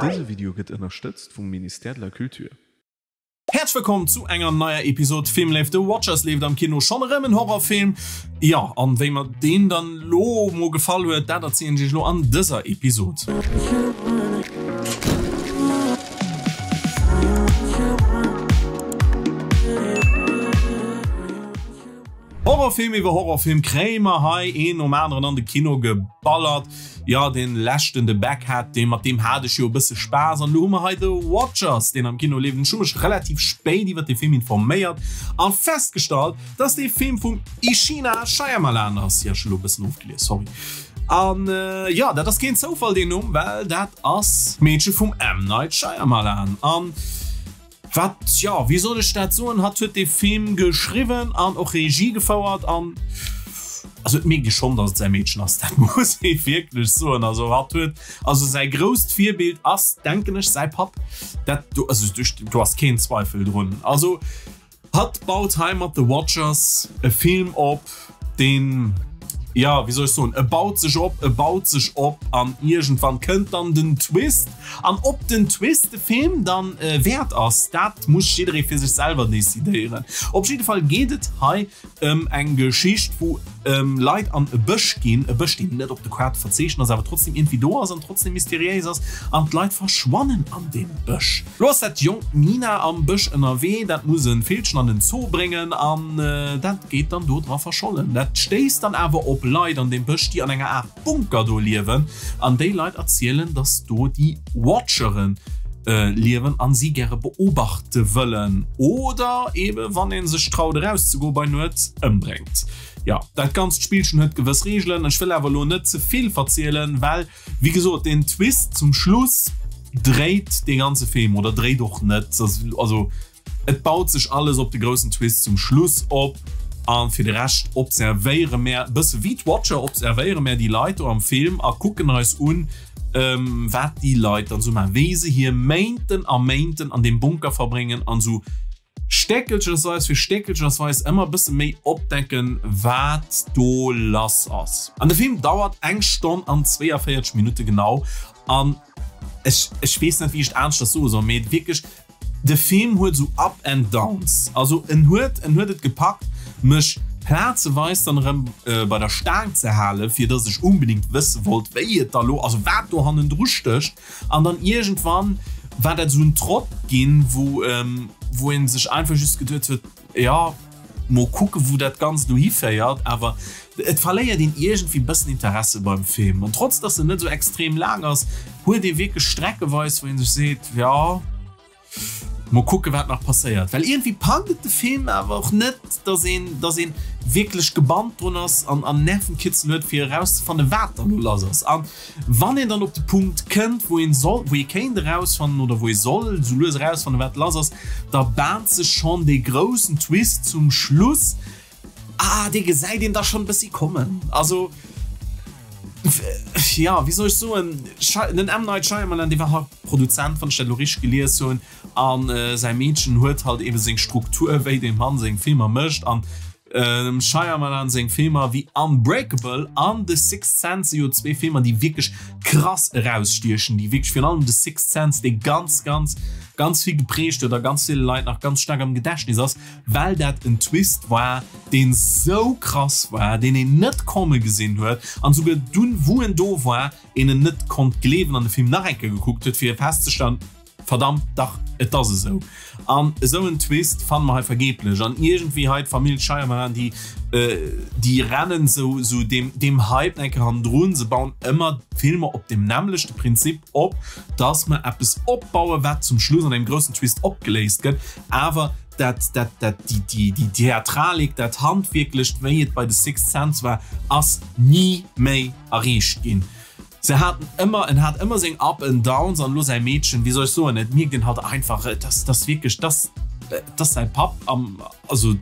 Dëse Video gëtt ënnerstëtzt vum Ministère de la Culture. Häerzlech wëllkomm zu enger neier Episod Filmléift, The Watchers leeft am Kino, schonn erëm en Horrorfilm. Jo, an wéi mer deen dann lo mol gefall huet, dat erzielen ech iech lo an dëser Episod. Horrorfilm iwwer Horrorfilm kréie mer hei een nom aneren an de Kino geballert. Jo, dee leschten, de Backhead, dee mat deem hat ech jo e bësse Spaass. An elo hu mer hei The Watchers, deen am Kino leeft. An ech hu mech relativ spéit iwwer dee Film informéiert a festgestallt, dass dee Film vum Ishina Shyamalan ass. Jo, ech hu elo e bëssen ofgelies, sorry. An jo, dat ass keen Zoufall, deen Numm, well dat ass d'Meedche vum M. Night Shyamalan. An. Wat, jo, wéi soll ech dat soen, hatt huet dee Film geschriwwen an och Regie gefouert an, also et mierkt ee schonn, datt et säi Meedchen ass, dat muss ee wierklech soen. Also hatt huet, also säi grousst Virbild ass, denken ech, säi Papp, dat do, also do ass keen Zweifel drun. Also Hatt baut hei mat The Watchers e Film op, deen, jo, wéi soll ech soen, e baut sech op, e baut sech op an iergendwann kënnt dann den Twist. An ob den Twist de Film dann wäert ass, dat muss jidderee fir sech selwer decidéieren. Op jidde Fall geet et hei ëm eng Geschicht, wou Leit an e Bësch ginn, e Bësch, deen net op de Kaarte verzeechent ass, awer trotzdem iergendwéi do ass an trotzdem mysteriéis ass, an d'Leit verschwannen an deem Bësch. Lo ass dat jonkt Nina am Bësch ënnerwee, dat muss e Villchen an den Zoo bréngen an dat geet dann do dra verschollen. Dat stéisst dann awer op Leit an deem Bësch, déi an enger Aart Bunker do liewen, an déi Leit erzielen, dass do déi Watcheren liewen an si gäre beobachte wëllen oder ebe wann ee sech traut erauszegoe bei Nuet ëmbréngt. Jo, dat ganzt Spillchen huet gewëss Reegelen. Ech wëll awer elo net ze vill verzielen, well wéi gesot deen Twist zum Schluss dréit dee ganze Film oder dréit och net. Also Et baut sech alles op de groussen Twist zum Schluss op a fir de Rescht observéiere mär, e bësse wéi d'Watcher, observéiere mär déi Leit do am Film a kucken eis un, wat déi Leit dann esou maachen, wéi se hir Méinten a Méinten an deem Bunker verbréngen an esou stéckelchersweis fir stéckelchersweis ëmmer e bësse méi opdecken, wat do lass ass. An de Film dauert eng Stonn an 42 Minutte genau an ech, ech weess net, wéi ech et aneschters soe soll, mee wierklech, De Film huet sou Up and Downs, also en huet en huet et gepackt mech plazeweis dann erëm bei der Staang ze halen, fir dass ech unbedingt wësse wollt wéi et da lo, also wat do hannendru stécht, an dann iergendwann war dat sou en Trott ginn, wou wou een sech einfach just geduet huet, jo mol kucke wou dat Ganzt lo hiféiert, awer et verléiert een iergendwéi bëssen Interesse beim Film, an trotz dass en net sou extrem laang ass, huet ee wierklech streckeweis wou een sech seet, jo mol kucke wat nach passéiert, well iergendwéi packt et de Film awer och net, dass een dass een wierklech gebannt drun ass an an Nervenkitzel huet fir erauszefanne wat da lo lass ass. An wann een dann op de Punkt kënnt wou een soll wou ee kéint erausfannen oder wou ee soll sou lues erausfannen wat lass ass, da bahnt sech schonn dee groussen Twist zum Schluss. Ah, dee gesäit een da schonn e bëssi kommen. Also, ja, wéi soll ech soen, den M. Night Shyamalan, dee war halt Produzent, wann ech dat elo richteg gelies hunn, a säi Meedchen huet halt eebe seng Struktur, wéi dee Mann seng Filmer mécht. An dem Shyamalan seng Filmer wéi Unbreakable an The Sixth Sense si jo zwee Filmer, déi wierklech krass erausstiechen, déi wierklech, virun allem The Sixth Sense, dee ganz, ganz, ganz vill geprägt huet a ganz ville Leit nach ganz staark am Gedächtnis ass. Well dat en Twist war, deen sou krass war, deen een net komme gesinn huet an souguer dunn, wou en do war, een en net konnt gleewen an de Film nach eng Kéier gekuckt huet, fir festzestellen, Verdammt, dach, et ass esou. An esou en Twist fanne mer hei vergeblech. An iergendwéi hei d'Famill Shyamalan, déi, déi rennen sou, sou deem, deem Hype eng Kéier hannendrun. Se bauen ëmmer d'Filmer op deem nämmlechte Prinzip op, dass mer eppes opbauen, wat zum Schluss an engem groussen Twist opgeléist gëtt. Awer dat, dat, dat, déi, déi, déi Theatralik, dat Handwierklecht, wéi et bei The Sixth Sense war, ass ni méi erreecht ginn. Se haten ëmmer, en hat ëmmer seng Up and Downs an elo säi Meedchen, wéi soll ech soen, et mierkt een halt einfach, et ass, et ass wierklech, et ass, et ass säi Papp am, also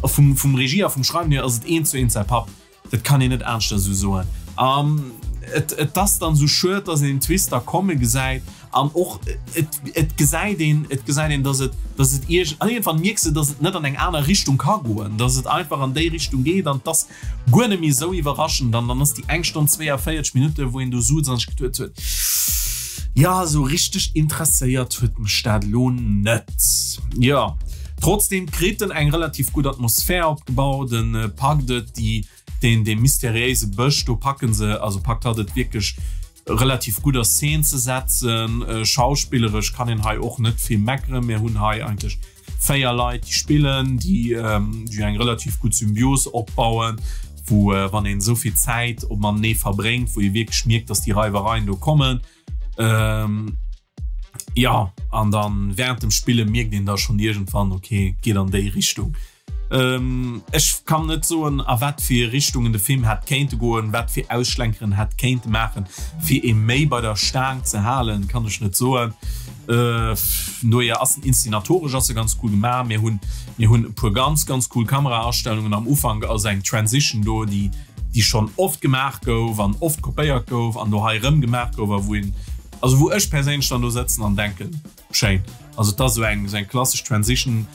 vum, vum Regie a vum Schreiwen hier ass et eent zu eent säi Papp. Dat kann een net aneschters esou soen. An et, et ass dann esou schued, dass een den Twist da komme gesäit. An och et, et gesäit een, et gesäit een, dass et, dass et iergend, an iergendwann mierks de, dass et net an eng aner Richtung ka goen, dass et einfach an déi Richtung geet an dass guer net méi esou iwwerraschend an dann ass déi eng Stonn 42 Minutte wou een do sutz an sech geduet huet, jo esou richteg interesséiert huet mech dat elo net. Jo trotzdem kritt en eng relativ gutt Atmosphär opgebaut, en packt et déi deen dee mysteriéise Bësch do packen se, also packt hatt et wierklech relativ gutt a Szene ze setzen. Schauspilleresch kann een hei och net vill meckeren, mir hunn hei eigentlech 4 Leit déi spillen, déi déi eng relativ gutt Symbios opbauen, wou wann een esou vill Zäit op matenee verbréngt, wou ee wierklech mierkt, datt déi Reiwereien do kommen. Jo, an dann während dem Spille mierkt een da schonn iergendwann, okay, geet an déi Richtung. Ech kann net soen a wat fir Richtungen de Film hätt kéinte goen, wat fir Ausschlenkeren hätt kéinte maachen, fir ee méi bei der Staang ze halen, kann ech net soen. Noja ass en inszenatoresch ass e ganz cool gemaach. Mir hunn mir hunn e puer ganz ganz cool Kameraastellungen. Am Ufank ass eng Transition do, déi déi schonn oft gemaach gouf an oft kopéiert gouf an do hei erëm gemaach gouf a wou een also wou ech perséinlech dann do sëtzen an denken, Schéin. Also et ass esou eng esou eng klassesch Transition,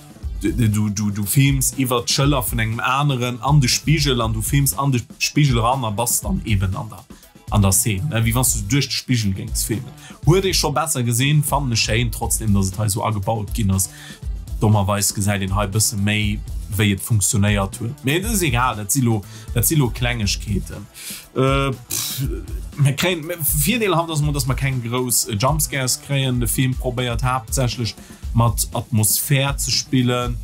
du du du films iwwer d'Schëller vun engem aneren an de Spigel an du films an de Spigel eran a bass dann eben an der an der Szene, ne, wéi wann s du duerch de Spigel géings filmen. Huet ee scho besser gesinn, fannen ech schéin trotzdem, dass et hei esou agebaut ginn ass. Dommerweis gesäit een hei bësse méi wéi et funktionéiert huet, mee et ass egal, dat si lo dat si lo Klengegkeeten. Mir kréien, virdeelhaft ass emol, dass mer keng grouss Jumpscares kréien. De Film probéiert haaptsächlech mat Atmosphär ze spillen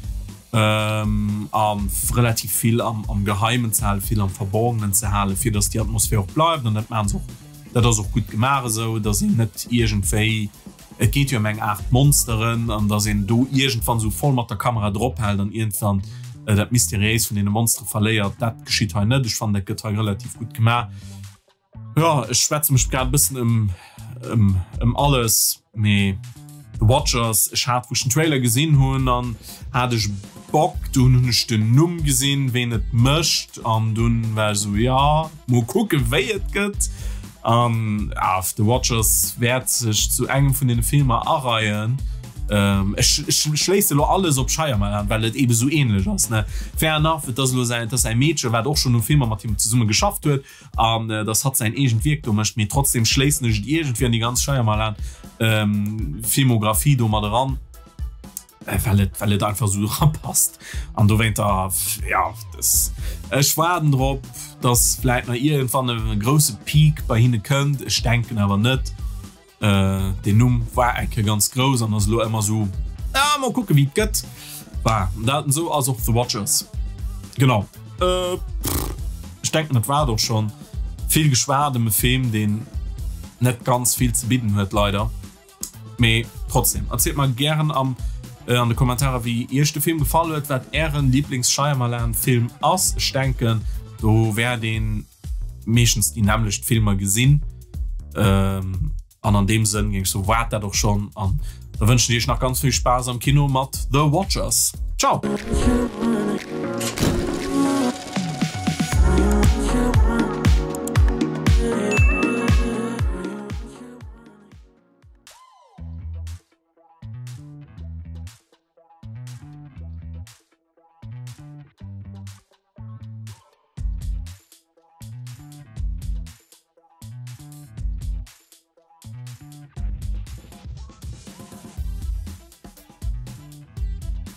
a relativ vill am Geheimen ze halen, vill am Verborgenen ze halen, fir dass déi Atmosphär och bleift. An dat maachen se och, dat ass och gutt gemaach esou, dass een net iergendwéi, Et geet jo ëm eng Aart Monsteren an dass een do iergendwann esou voll mat der Kamera drop hält an iergendwann dat Mysteriéis vun deene Monstere verléiert, dat geschitt hei net. Ech fannen, dat gëtt hei relativ gutt gemaach. Jo, ech schwätze mech grad e bëssen ëm, ëm, ëm alles, mee The Watchers, ech hat, wou ech den Trailer gesinn hunn, an hat ech Bock, dunn hunn ech den Numm gesinn, ween et mécht, an dunn war ech esou, jo, mol kucke wéi et gëtt. An ah, The Watchers wäert sech zu engem vun den Filmer areien. Ähm, ech, ech schléisse lo alles op Shyamalan, well et eben sou ähnlech ass. Ne? Fair enough, et ass lo säin, et ass säi Meedche, wat och schonn u Filmer mat him zesumme geschafft huet an äh, dass hatt säin eegent Wierk do mécht, mee trotzdem schléissen ech et iergendwéi an déi ganz Shyamalan ähm, Filmografie do mat eran. Äh, well et, well et einfach so rapasst an do wéint der ja das, ech waarden drop dass vläit nach irgendwann e grousse Peak bei hinne kënnt ech denken awer net äh, den Numm war enke ganz grouss an ass lo ëmmer so ah, mal kucke wéi et gëtt war dat so ass och The Watchers genau äh, ech denken dat war doch schon vill geschwat ëm e Film deen net ganz vill ze bidden huet leider. Mee trotzdem, erzielt mer gären am an de Kommentarer wéi iech de Film gefall huet, wat ären Lieblings Shyamalan Film ass. Ech denken do wäert een meeschtens déi nämmlecht Filmer gesinn an an deem Sënn géing ech soen waart dat och schonn an da wënschen ech iech nach ganz vill Spaass am Kino mat The Watchers. Ciao!